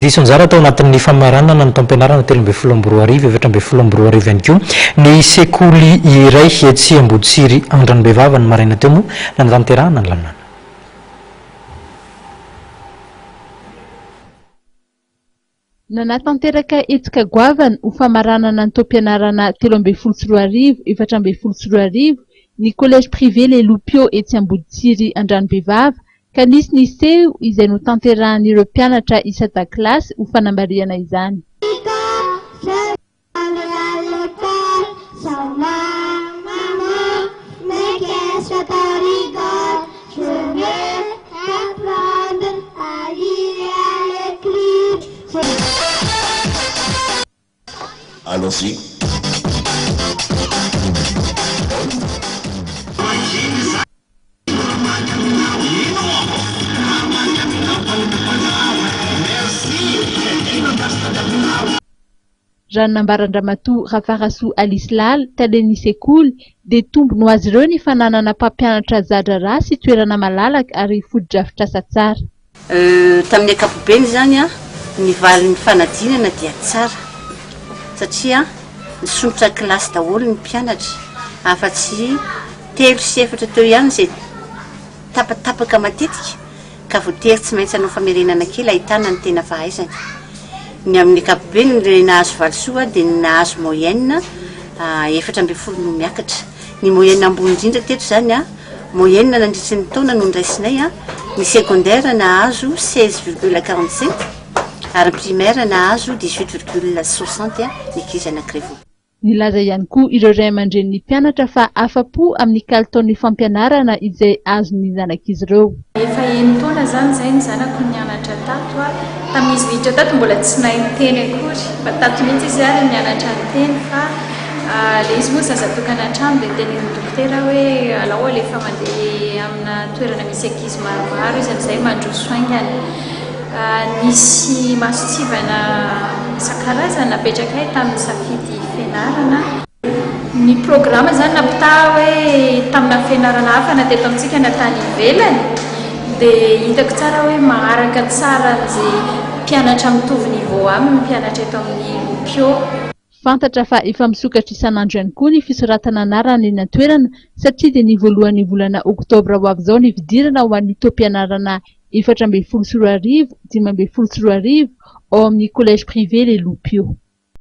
Diso anjara tao anatin'ny famaranana ny taom-pianarana 2013 2014 ihany koa ny sekoly iray etsy Amboditsiry Andranobevava ny maraina teo moa nanatanterahana ny lanonana. Nanatanteraka hetsika goavana ho famaranana ny taom-pianarana 2013 2014 ny Collège Privé Les Loupiaux etsy Amboditsiry Andranobevava ka nisy ny seho izay notanterahan'ireo mpianatra isan-dakilasy ho fanamarihana izany. Allons-y. Raha ny nambaran-dRamatoa Rafarasoa Alice Lala, talen'ny sekoly, dia tombony ho azy ireo ny fananana mpampianatra za-draharaha sy toerana malalaka ary fotodrafitrasa tsara. Tamin'ny ankapobeny izany ny valin'ny fanadinana dia tsara satria nisondrotra kilasy daholo ny mpianatra afa-tsy telo sy efatra teo ihany izay tapatapaka matetika ka voatery tsy maintsy hanao famerenana kely ahitana ny tena fahaizany. Ny amin'ny ankapobeny ny nahazo valisoa dia ny nahazo moyenne 14 no miakatra. Ny moyenne ambony indrindra teto izany Moyenne nandritry ny taona no niraisinay an, ny secondaire nahazo 16,47 ary ny primaire nahazo 18,60 ny ankizy anankiray voalohany. Nilaza ihany koa ireo ray aman-drenin'ny mpianatra fa afa-po amin'ny kalitaon'ny fampianarana izay azon'ny zanak'izy ireo. Efa enin-taona izany izay ny zanako nianatra tato. Tamin'izy niditra tato mbola tsy nahay niteny akory. Fa tato mihitsy izy ary nianatra niteny fa ilay izy moa zaza tokana an-trano dia tenenin'ny dokotera hoe alao alefa mandeha amina toerana misy ankizy maromaro izy amin'izay mandroso haingana. Nisy mason-tsivana isan-karazany napetrakay tamin'ny safidy fianarana. Ny programa izany nampitaha hoe tamina fianarana hafa na teto amintsika na tany ivelany dia hitako tsara hoe maharaka tsara an'izay mpianatra mitovy niveau aminy ny mpianatra eto amin'ny Lopio. Fantatra fa efa misokatra isan'andro ihany koa ny fisoratana anarana eny an-toerana satria dia ny voalohan'ny volana oktobra ho avy izao ny fidirana ho an'ny taom-pianarana 2014 2015 ao amin'ny Collège Privé Les Loupiaux.